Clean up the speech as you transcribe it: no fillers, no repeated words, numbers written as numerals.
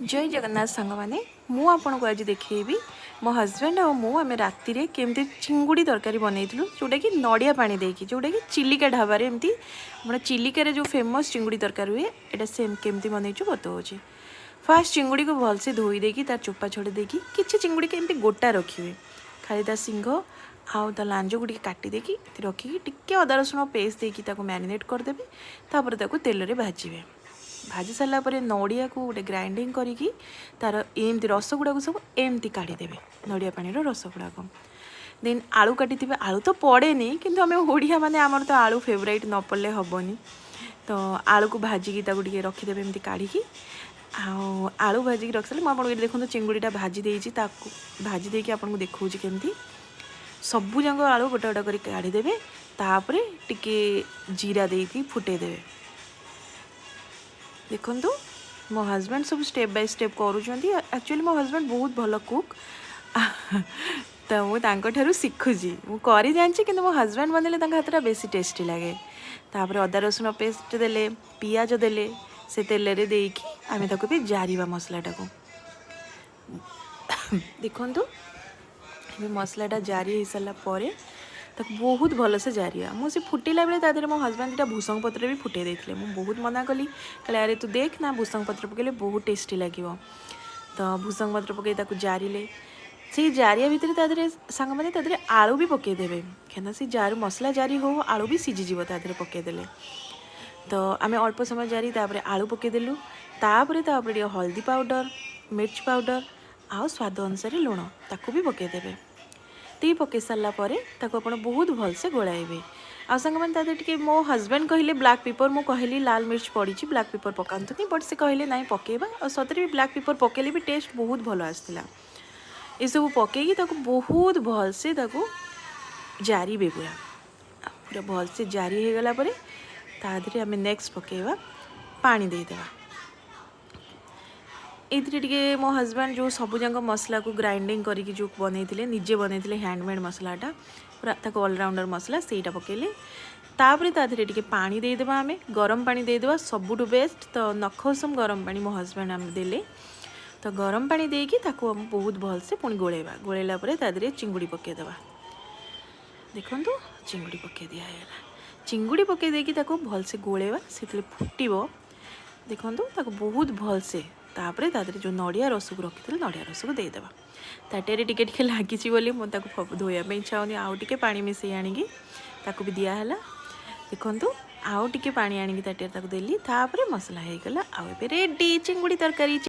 ଜୟ ଜଗନ୍ନାଥ ସାଙ୍ଗମାନେ, ମୁଁ ଆପଣଙ୍କୁ ଆଜି ଦେଖେଇବି ମୋ ହଜବେଣ୍ଡ ଆଉ ମୁଁ ଆମେ ରାତିରେ କେମିତି ଚିଙ୍ଗୁଡ଼ି ତରକାରୀ ବନେଇଥିଲୁ, ଯେଉଁଟାକି ନଡ଼ିଆ ପାଣି ଦେଇକି, ଯେଉଁଟାକି ଚିଲିକା ଢାବାରେ ଏମିତି ଆପଣ ଚିଲିକାରେ ଯେଉଁ ଫେମସ୍ ଚିଙ୍ଗୁଡ଼ି ତରକାରୀ ହୁଏ, ଏଇଟା ସେମ୍ କେମିତି ବନେଇଛୁ ବତାଉଛି। ଫାର୍ଷ୍ଟ ଚିଙ୍ଗୁଡ଼ିକୁ ଭଲସେ ଧୋଇ ଦେଇକି, ତା ଚୋପା ଛଡ଼େଇ ଦେଇକି, କିଛି ଚିଙ୍ଗୁଡ଼ିକି ଏମିତି ଗୋଟା ରଖିବେ। ଖାଲି ତା ଶିଙ୍ଗ ଆଉ ତା ଲାଞ୍ଜକୁ ଟିକେ କାଟି ଦେଇକି ଏମିତି ରଖିକି, ଟିକେ ଅଦା ରସୁଣ ପେଷ୍ଟ ଦେଇକି ତାକୁ ମ୍ୟାରିନେଟ୍ କରିଦେବେ। ତାପରେ ତାକୁ ତେଲରେ ଭାଜିବେ। ଭାଜି ସାରିଲା ପରେ ନଡ଼ିଆକୁ ଗୋଟେ ଗ୍ରାଇଣ୍ଡିଙ୍ଗ କରିକି ତାର ଏମିତି ରସ ଗୁଡ଼ାକୁ ସବୁ ଏମିତି କାଢ଼ିଦେବେ, ନଡ଼ିଆ ପାଣିର ରସ ଗୁଡ଼ାକ। ଦେନ୍ ଆଳୁ କାଟିଥିବେ। ଆଳୁ ତ ପଡ଼େନି, କିନ୍ତୁ ଆମେ ଓଡ଼ିଆ ମାନେ ଆମର ତ ଆଳୁ ଫେଭରାଇଟ୍, ନ ପଡ଼ିଲେ ହେବନି। ତ ଆଳୁକୁ ଭାଜିକି ତାକୁ ଟିକେ ରଖିଦେବେ ଏମିତି କାଢ଼ିକି। ଆଉ ଆଳୁ ଭାଜିକି ରଖିସାରିଲେ ମୁଁ ଆପଣଙ୍କୁ ଏଠି ଦେଖନ୍ତୁ, ଚିଙ୍ଗୁଡ଼ିଟା ଭାଜି ଦେଇଛି। ତାକୁ ଭାଜି ଦେଇକି ଆପଣଙ୍କୁ ଦେଖାଉଛି କେମିତି ସବୁ ଯାକ ଆଳୁ ଗୋଟେ ଗୋଟେ କରି କାଢ଼ିଦେବେ। ତାପରେ ଟିକେ ଜିରା ଦେଇକି ଫୁଟେଇ ଦେବେ। ଦେଖନ୍ତୁ, ମୋ ହଜବେଣ୍ଡ ସବୁ ଷ୍ଟେପ୍ ବାଇ ଷ୍ଟେପ୍ କରୁଛନ୍ତି। ଆକ୍ଚୁଆଲି ମୋ ହଜବେଣ୍ଡ ବହୁତ ଭଲ କୁକ୍, ତ ମୁଁ ତାଙ୍କଠାରୁ ଶିଖୁଛି। ମୁଁ କରି ଜାଣିଛି, କିନ୍ତୁ ମୋ ହଜବେଣ୍ଡ ବନେଇଲେ ତାଙ୍କ ହାତଟା ବେଶୀ ଟେଷ୍ଟି ଲାଗେ। ତାପରେ ଅଦା ରସୁଣ ପେଷ୍ଟ ଦେଲେ, ପିଆଜ ଦେଲେ, ସେ ତେଲରେ ଦେଇକି ଆମେ ତାକୁ ବି ଜାରିବା ମସଲାଟାକୁ। ଦେଖନ୍ତୁ, ଏବେ ମସଲାଟା ଜାରି ହେଇସାରିଲା ପରେ ତାକୁ ବହୁତ ଭଲସେ ଜାରିବା। ମୁଁ ସେ ଫୁଟିଲା ବେଳେ ତା ଦେହରେ ମୋ ହଜବେଣ୍ଡ ଦୁଇଟା ଭୃସଙ୍ଗ ପତ୍ର ବି ଫୁଟେଇ ଦେଇଥିଲେ। ମୁଁ ବହୁତ ମନା କଲି, କହିଲେ, "ଆରେ ତୁ ଦେଖ ନା, ଭୃସଙ୍ଗ ପତ୍ର ପକେଇଲେ ବହୁତ ଟେଷ୍ଟି ଲାଗିବ।" ତ ଭୃସଙ୍ଗ ପତ୍ର ପକେଇ ତାକୁ ଜାରିଲେ। ସେଇ ଜାରିବା ଭିତରେ ତା ଦେହରେ ସାଙ୍ଗମାନେ, ତା ଦେହରେ ଆଳୁ ବି ପକେଇଦେବେ, କାହିଁକିନା ସେ ଜାରୁ ମସଲା ଜାରି ହଉ ଆଳୁ ବି ସିଝିଯିବ ତା ଦେହରେ ପକେଇଦେଲେ। ତ ଆମେ ଅଳ୍ପ ସମୟ ଜାରି ତାପରେ ଆଳୁ ପକେଇଦେଲୁ। ତାପରେ ତା ଉପରେ ଟିକେ ହଳଦୀ ପାଉଡ଼ର, ମିର୍ଚ ପାଉଡ଼ର ଆଉ ସ୍ୱାଦ ଅନୁସାରେ ଲୁଣ ତାକୁ ବି ପକେଇଦେବେ। ଏତିକି ପକେଇ ସାରିଲା ପରେ ତାକୁ ଆପଣ ବହୁତ ଭଲସେ ଗୋଳାଇବେ। ଆଉ ସାଙ୍ଗମାନେ, ତା ଦେହରେ ଟିକେ ମୋ ହଜବେଣ୍ଡ କହିଲେ ବ୍ଲାକ୍ ପେପର୍। ମୁଁ କହିଲି ଲାଲ ମିର୍ଚ ପଡ଼ିଛି, ବ୍ଲାକ୍ ପେପର୍ ପକାନ୍ତୁନି, ବଟ୍ ସେ କହିଲେ ନାଇଁ, ପକେଇବା। ଆଉ ସତରେ ବି ବ୍ଲାକ୍ ପେପର୍ ପକେଇଲେ ବି ଟେଷ୍ଟ ବହୁତ ଭଲ ଆସିଥିଲା। ଏସବୁ ପକେଇକି ତାକୁ ବହୁତ ଭଲସେ ତାକୁ ଜାରିବେ। ପୁରା ପୁରା ଭଲସେ ଜାରି ହେଇଗଲା ପରେ ତା ଦେହରେ ଆମେ ନେକ୍ସଟ ପକେଇବା, ପାଣି ଦେଇଦେବା। ଏଇଥିରେ ଟିକେ ମୋ ହଜବେଣ୍ଡ ଯେଉଁ ସବୁଯାକ ମସଲାକୁ ଗ୍ରାଇଣ୍ଡିଙ୍ଗ କରିକି ଯେଉଁ ବନେଇଥିଲେ, ନିଜେ ବନେଇଥିଲେ ହ୍ୟାଣ୍ଡମେଡ଼୍ ମସଲାଟା ପୁରା ତାକୁ ଅଲରାଉଣ୍ଡର ମସଲା, ସେଇଟା ପକେଇଲେ। ତାପରେ ତା ଦେହରେ ଟିକେ ପାଣି ଦେଇଦେବା ଆମେ। ଗରମ ପାଣି ଦେଇଦେବା ସବୁଠୁ ବେଷ୍ଟ। ତ ନଖ ଉଷୁମ ଗରମ ପାଣି ମୋ ହଜବେଣ୍ଡ ଆମେ ଦେଲେ। ତ ଗରମ ପାଣି ଦେଇକି ତାକୁ ଆମେ ବହୁତ ଭଲସେ ପୁଣି ଗୋଳେଇବା। ଗୋଳେଇଲା ପରେ ତା ଦେହରେ ଚିଙ୍ଗୁଡ଼ି ପକେଇଦେବା। ଦେଖନ୍ତୁ, ଚିଙ୍ଗୁଡ଼ି ପକେଇ ଦିଆ ହେଇଗଲା। ଚିଙ୍ଗୁଡ଼ି ପକେଇ ଦେଇକି ତାକୁ ଭଲସେ ଗୋଳେଇବା। ସେଥିରେ ଫୁଟିବ। ଦେଖନ୍ତୁ, ତାକୁ ବହୁତ ଭଲସେ ତାପରେ ତା ଦେହରେ ଯେଉଁ ନଡ଼ିଆ ରସକୁ ରଖିଥିଲେ, ନଡ଼ିଆ ରସକୁ ଦେଇଦେବା। ତାଟିଆରେ ଟିକେ ଟିକେ ଲାଗିଛି ବୋଲି ମୁଁ ତାକୁ ଧୋଇବା ପାଇଁ ଇଚ୍ଛା ହେଉନି। ଆଉ ଟିକେ ପାଣି ମିଶାଇ ଆଣିକି ତାକୁ ବି ଦିଆହେଲା। ଦେଖନ୍ତୁ, ଆଉ ଟିକେ ପାଣି ଆଣିକି ତାଟିଆରେ ତାକୁ ଦେଲି। ତାପରେ ମସଲା ହେଇଗଲା ଆଉ ଏବେ ରେଡ଼ି ଚିଙ୍ଗୁଡ଼ି ତରକାରୀ।